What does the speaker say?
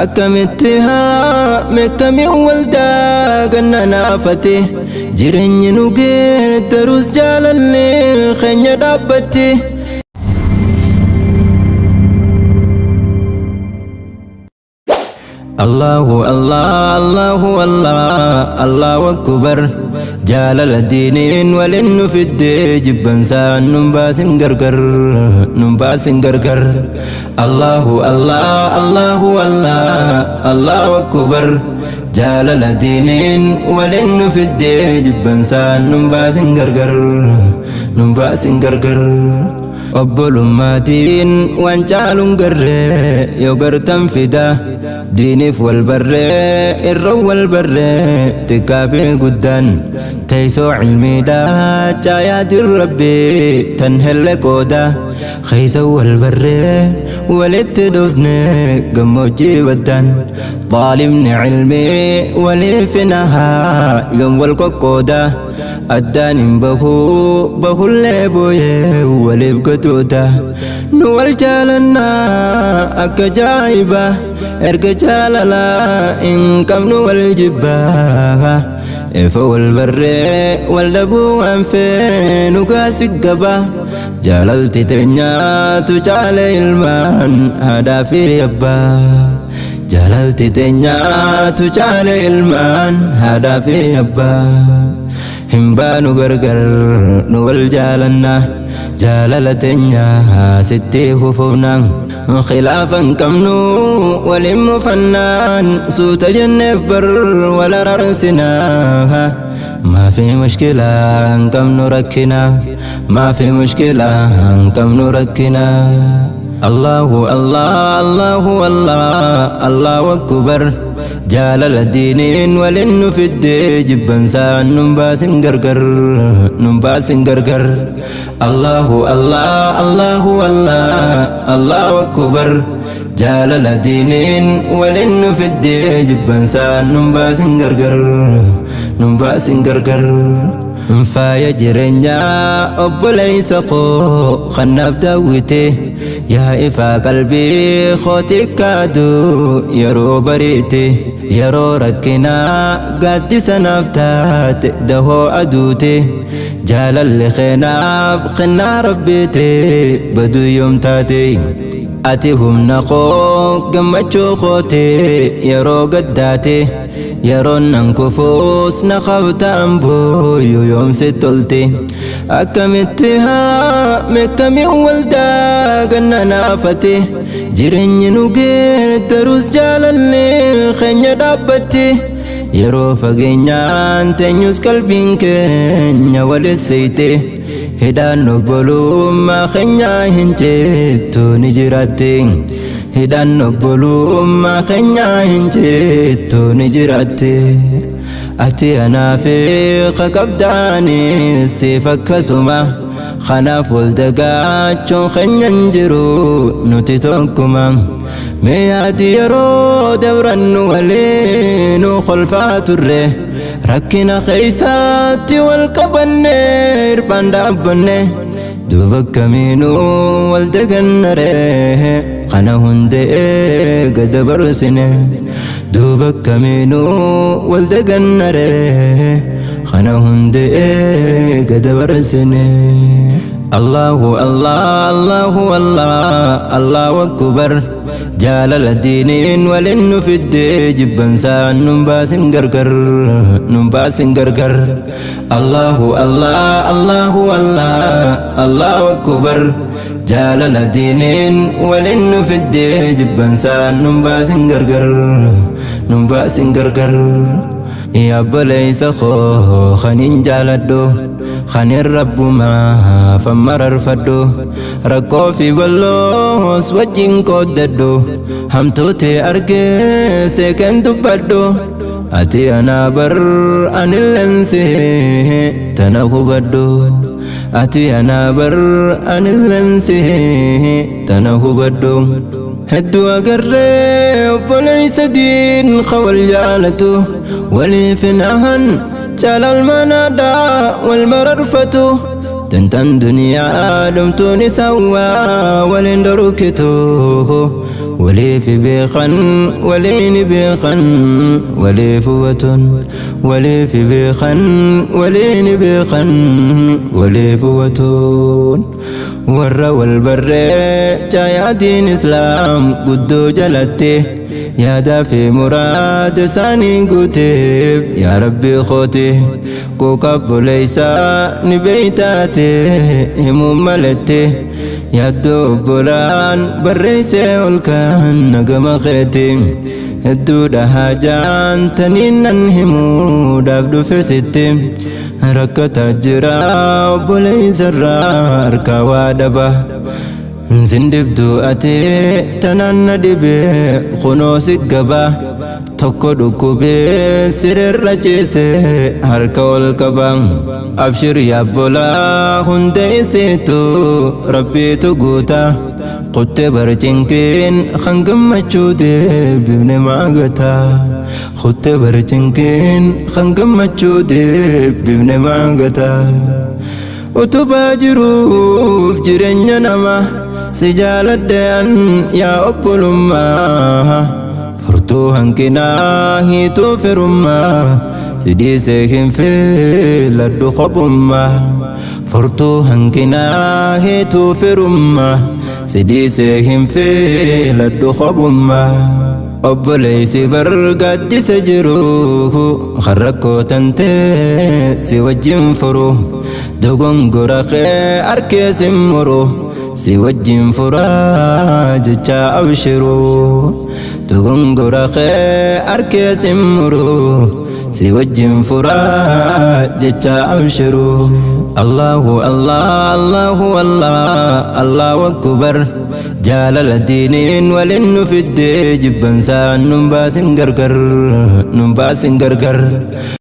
Akkamitti haa meeqamiin waldaa ganna naafate jireenyi nu geeddarus jaalalli keenya dhaabbatti. Allahu Allah Allahu Allah Allahu Akbar jaalala diiniin waliin nu fidde jibbansaan nun baasin gargar nun baasin gargar. Allahu Allah Allahu Allah Allahu Akbar jaalala diiniin waliin nu fidde jibbansaan nun baasin gargar nun baasin gargar. Obbolummaatiin waan caaluun garree yoo gartan fida diiniif wal barree irra wal barree xiqqaa fi guddaan teessoo cilmiidhaa caayaatiin rabbii tan helle qooda keessa wal barree walitti dhufne gammoojjii baddaan xaalimni cilmii waliif nahaa yoom wal qoqqooda. Addaan hin bahuu bahullee booyee waliif gatuuta nu wal jaalannaa akka jaa'iba erga jaalalaa hin qabnu wal jibbaa ifa wal barree wal dhabuu waan feenu gaasi gaba jaalalti teenyaatu caale ilmaan haadhaa fi abbaa jaalalti teenyaatu caale ilmaan haadhaa fi abbaa hin baanu gargar nu wal jaalanna jaalala teenyaa sitti hufufna khilaafan qabnu waliin mufannaan suuta jenneef bar wal araarsinaa ما في مشكلة qabnu rakkina ما في مشكلة qabnu rakkina. Allahu Allah Allahu Allah Allahu Akbar jaalala diiniin waliin nu fidde jibbansaan nun baasin gargar nun baasin gargar. Allahu Allah Allahu Allah Allahu Akbar jaalala diiniin waliin nu fidde jibbansaan nun baasin gargar nun baasin gargar. Faaya jireenyaa obboleessa koo kanaaf daawwite yaa ifaa qalbii kootii kaadu yeroo bariite yeroo rakkinaa gaaddisa naaf taate dahoo aduute jaalalli keenaaf kennaa rabbiite baduu yoom taate ati humna koo gammachuu koote yeroo gaddaate yeroon nan kufuus na qabtaan booyu yoom si tolte akkamitti haa meeqamiin waldaa ganna naafate jireenyi nu geeddarus jaalalli keenya dhaabbatti yeroo fageenyaan teenyus qalbiin keenya walisseeyte hidhaan obbolummaa keenyaa hin jettu ni jiraatte hidhaan obbolummaa keenyaa hin jettu ni jiraatte ati anaaf qabdaanis siif akkasuma kanaaf wal dagaachuun keenya hin jiru nuti tokkuma mee ati yeroo dabrannu waliin kolfaa turre rakkina keessaatti wal qabanne hirphaan dhaabbanne duuba akkamiinuu wal dagannaree kana hundee gada barsine duuba akkamiinuu wal dagannaree kana hundee gada barsine. Allahu Allah Allahu Allah Allahu Akbar jaalala diiniin waliin nu fidde jibbansaan nun baasin gargar nun baasin gargar. Allahu Allah Allahu Allah Allahu Akbar jaalala diiniin waliin nu fidde jibbansaan nun baasin gargar nun baasin gargar. Yaa obboleessa koo kanin jaaladhu kanin rabbumaa fammararfadhu rakkoo fi bal'oos wajjin qooddadhu hamtuutee argee seeqeen dubbadhu ati anaa bar anillensee tana hubadhu ati anaa bar anillensee tana hubadhu. Hedduu agarree obboleessa diin wal jaalatu waliif nahan caalal manaadhaa wal mararfatu tantan duniyaa dhumtuun isawwaa waliin dhorkitu. Waliif beekan, waliin beekan, waliif hubatuun. Waliif beekan, waliin beekan, waliif hubatuun. Warra wal barree caayaatiin Islaam guddoo jalatte, yaadaa fi muraada isaanii guuteef yaa Rabbi kooti. Quuqa obboleessaa ni beeytaate himuu malette, yaaddoo obbolaan barreessee ol kan nagama keeti. Hedduudha haajaan taniin nan himuudhaaf dhufe sitti. Rakkataa jira obboleessarraa harkaa waa dhaba. Sin dhibdu ati tanaan na dhibee kunoo si gaba. Tokko dhukkubee sirerra ciise harka ol qaba. Abshir yaabbolaa hunda isiitu rabbiitu guuta. Kutte barcinqiin kan gammachuu deebifne maagata. Kutte barcinqiin kan gammachuu deebifne maagata. Utubaa jiruuf jireenya nama si jaaladhe an yaa obbolummaa. Furtuu hanqinaa hiituu firummaa, si dhiisee hin filadhu kophummaa. Furtuu hanqinaa hiituu firummaa, si dhiisee hin filadhu kophummaa. Obboleessi bargaaddisa jiru kan rakkoo tantee si wajjin furu, dogongora kee arkee sin muru, si wajjin furaa jecha abshiru. Dogongora kee arkee sin muru, si wajjin furaa jecha abshiru. Allahu Allah, Allahu Allah, Allahu akbar. Jaalala diiniin waliin nu fiddee, jibbansaan nun baasin gargar, nun baasin gargar.